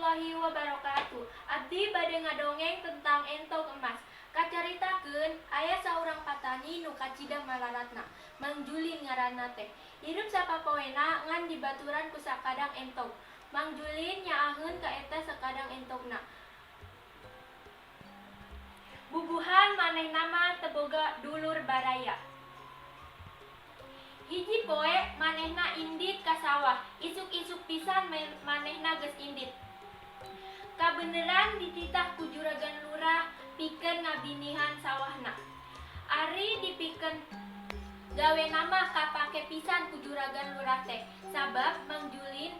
Warahmatullahi wabarakatuh. Abdi bade ngadongeng tentang entog emas. Kacaritakeun aya saurang patani nu kacida malaratna. Mang Julin ngaranna teh. Hirup sapapoena ngan dibaturan ku sakadang entog. Mang Julin nyaaheun ka eta sakadang entogna. Bubuhan manehna mah teu boga dulur baraya. Hiji poe manehna indit ka sawah, isuk-isuk pisan manehna geus indit. Kabeneran dititah ku juragan lurah pikeun ngabinihan sawahna. Ari dipikeun gawena mah kapake pisan ku juragan lurah teh, sabab Mang Julin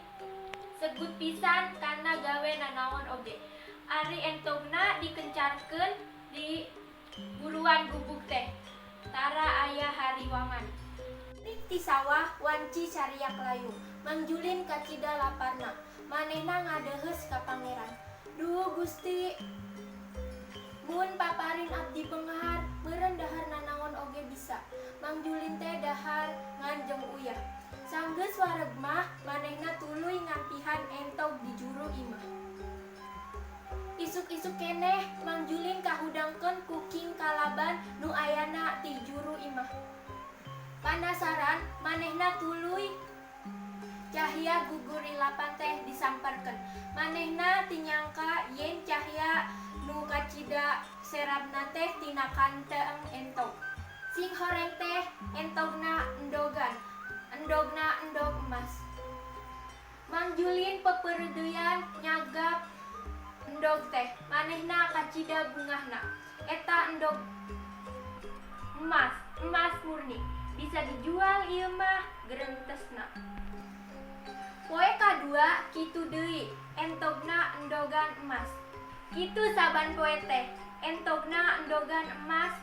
segut pisan kana gawe nanaon oge. Ari entogna dikencarkeun di buruan gubug teh, tara aya hariwangan. Ti sawah wanci cariak layung, Mang Julin kacida laparna. Manehna ngadeheus ka Pangeran. "Duh Gusti, mun paparin abdi beunghar, meureun dahar nanaon oge bisa." Mang Julin teh dahar ngan jeung uyah. Sanggeus wareg mah manehna tuluy ngampihan entog di juru imah. Isuk-isuk keneh Mang Julin kahudangkeun ku kingkalaban nu ayana di juru imah. Panasaran manehna tuluy cahya gugurilapan teh disamperkeun. Manehna teu nyangka yen cahya nu kacida serabna teh tina kanteng entog. Sing horeng teh entogna endogan, endogna endog emas. Mang Julin peperedeuyan nyagap endog teh, manehna kacida bungahna. "Eta endog emas, emas murni. Bisa dijual ieu mah," gerentesna. Poe kadua kitu deui, entogna endogan emas. Kitu saban poe teh, entogna endogan emas.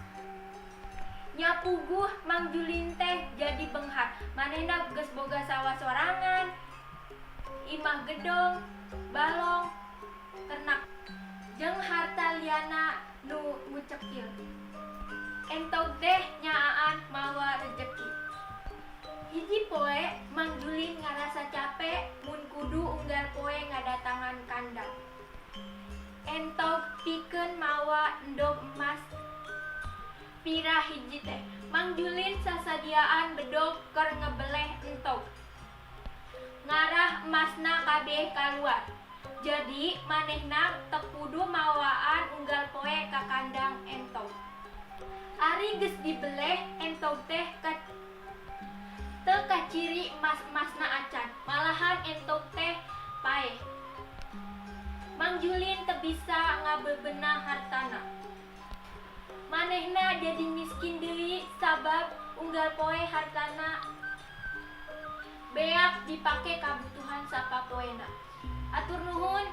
Nya puguh Mang Julin teh jadi beunghar. Manehna geus boga sawah sorangan, imah gedong, balong, ternak, jeung harta liana nu ngucekil. Entog teh nyaaan mawa rejeki. Hiji poe Mang Julin ngarasa cape mun kudu unggal poe ngadatangan kandang entog pikeun mawa endog emas pira hiji teh. Mang Julin sasadiaan bedog keur ngebeleh entog. Ngarah emasna kabeh kaluar. Jadi manehna teu kudu mawaan unggal poe ka kandang entog. Ari geus dibeleh entog teh teu kaciri emas-emasna acan, malahan entog teh paeh. Mang Julin teu bisa ngabebenah hartana. Manehna jadi miskin deui sabab unggal poe hartana beak dipake kabutuhan sapapoena. Hatur nuhun.